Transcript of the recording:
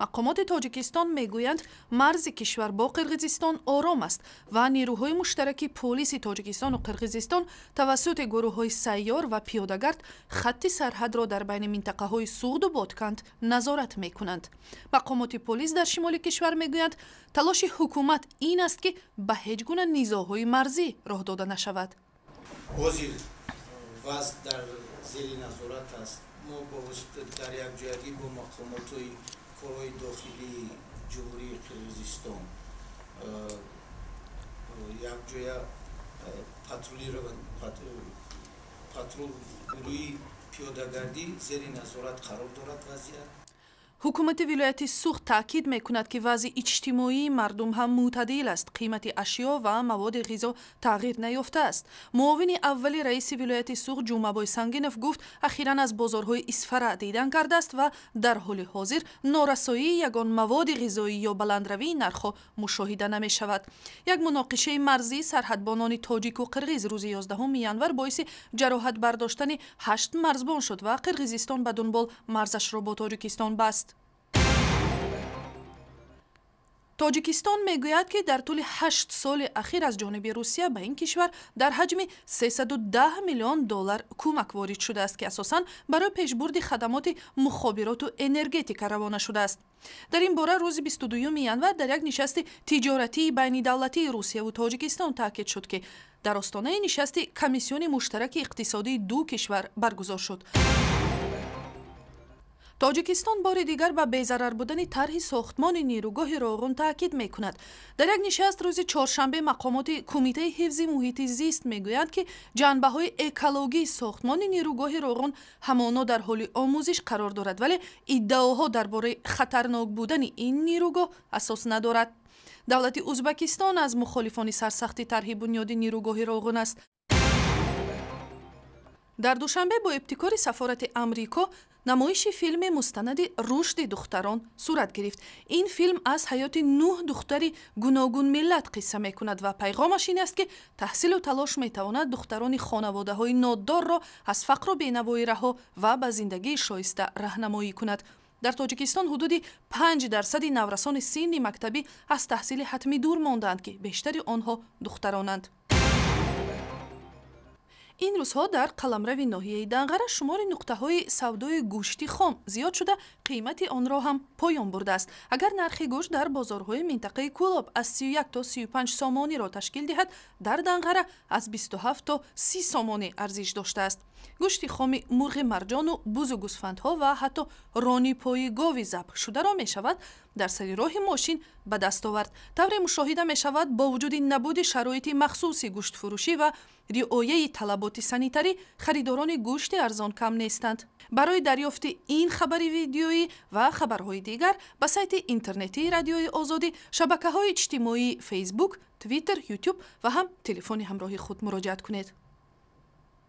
Мақомоти Тоҷикистон мегӯянд, марзи кишвар бо Қирғизистон ором аст ва нерӯҳои муштараки полиси Тоҷикистону Қирғизистон тавассути гурӯҳҳои сайёр ва пиёдагард хатти сарҳадро дар байни минтақаҳои Суғду Ботканд назорат мекунанд. Мақомоти полис дар шимоли кишвар мегӯянд, талоши ҳукумат ин аст, ки ба ҳеҷ гуна низоъҳои марзӣ роҳ дода нашавад. Ҳозир вазъ дар зери назорат аст. Мо дар якҷоягӣ бо мақомоти корҳои дохилии Ҷумҳурии Қирғизистон якҷоя патрул гурӯҳи пиёдагардӣ зери назорат қарор дорад вазъият. Ҳукумати вилояти Суғд таъкид мекунад, ки вазъи иҷтимоии мардум ҳам мӯътадил аст, қимати ашё ва маводи ғизо тағйир наёфтааст. Муовини аввали раиси вилояти Суғд Ҷумъабой Сангинов гуфт, ахиран аз бозорҳои Исфара дидан кардааст ва дар ҳоли ҳозир норасоии ягон маводи ғизоӣ ё баландравии нархҳо мушоҳида намешавад. Як муноқишаи марзии сарҳадбонони тоҷику қирғиз рӯзи 11 январ боиси ҷароҳат бардоштани 8 марзбон шуд ва Қирғизистон ба дунбол марзашро бо Тоҷикистон баст. Тоҷикистон мегӯяд, ки дар тӯли 8 соли ахир аз ҷониби Русия ба ин кишвар дар ҳаҷми 310 миллион доллар кӯмак ворид шудааст, ки асосан барои пешбурди хадамоти мухобироту энергетика равона шудааст. Дар ин бора рӯзи 22 январ дар як нишасти тиҷоратии байнидавлатии Русияву Тоҷикистон таъкид шуд, ки дар остонаи нишасти комиссиони муштараки иқтисодии ду кишвар баргузор шуд. Тоҷикистон бори дигар ба безарар будани тарҳи сохтмони нерӯгоҳи Роғун таъкид мекунад. Дар як нишаст рӯзи чоршанбе мақомоти Кумитаи ҳифзи муҳити зист мегӯянд, ки ҷанбаҳои экологии сохтмони нерӯгоҳи Роғун ҳамоно дар ҳоли омӯзиш қарор дорад, вале иддаоҳо дар бораи хатарнок будани ин нерӯгоҳ асос надорад. Давлати Узбакистон аз мухолифони сарсахти тарҳи бунёди нерӯгоҳи Роғун аст. Дар Душанбе бо ибтикори сафорати Амрико намоиши филми мустанади «Рушди духтарон» сурат гирифт. Ин филм аз ҳаёти 9 духтари гуногунмиллат қисса мекунад ва пайғомаш ин аст, ки таҳсилу талош метавонад духтарони хонаводаҳои ноддорро аз фақру бенавоӣ раҳо ва ба зиндагии шоиста раҳнамоӣ кунад. Дар Тоҷикистон ҳудуди 5% наврасони синни мактабӣ аз таҳсили ҳатмӣ дур мондаанд, ки бештари онҳо духтаронанд. Ин рӯзҳо дар қаламрави ноҳияи Данғара шумори нуқтаҳои савдои гӯшти хом зиёд шуда, қимати онро ҳам поён бурдааст. Агар нархи гӯшт дар бозорҳои минтақаи Кӯлоб аз 31 то 35 сомониро ташкил диҳад, дар Данғара аз 27 то 30 сомонӣ арзиш доштааст. Гӯшти хоми мурғи марҷону бузу гӯсфандҳо ва ҳатто рони пои гови забҳшударо мешавад дар сари роҳи мошин ба даст овард. Тавре мушоҳида мешавад, бо вуҷуди набуди шароити махсуси гӯштфурӯшӣ ва риояи талаботи санитарӣ, харидорони гӯшти арзон кам нестанд. Барои дарёфти ин хабари видеоӣ ва хабарҳои дигар ба сайти интернетии Радиои Озодӣ, шабакаҳои иҷтимоии Фейсбук, Твиттер, Ютуб ва ҳам телефони ҳамроҳи худ муроҷиат кунед.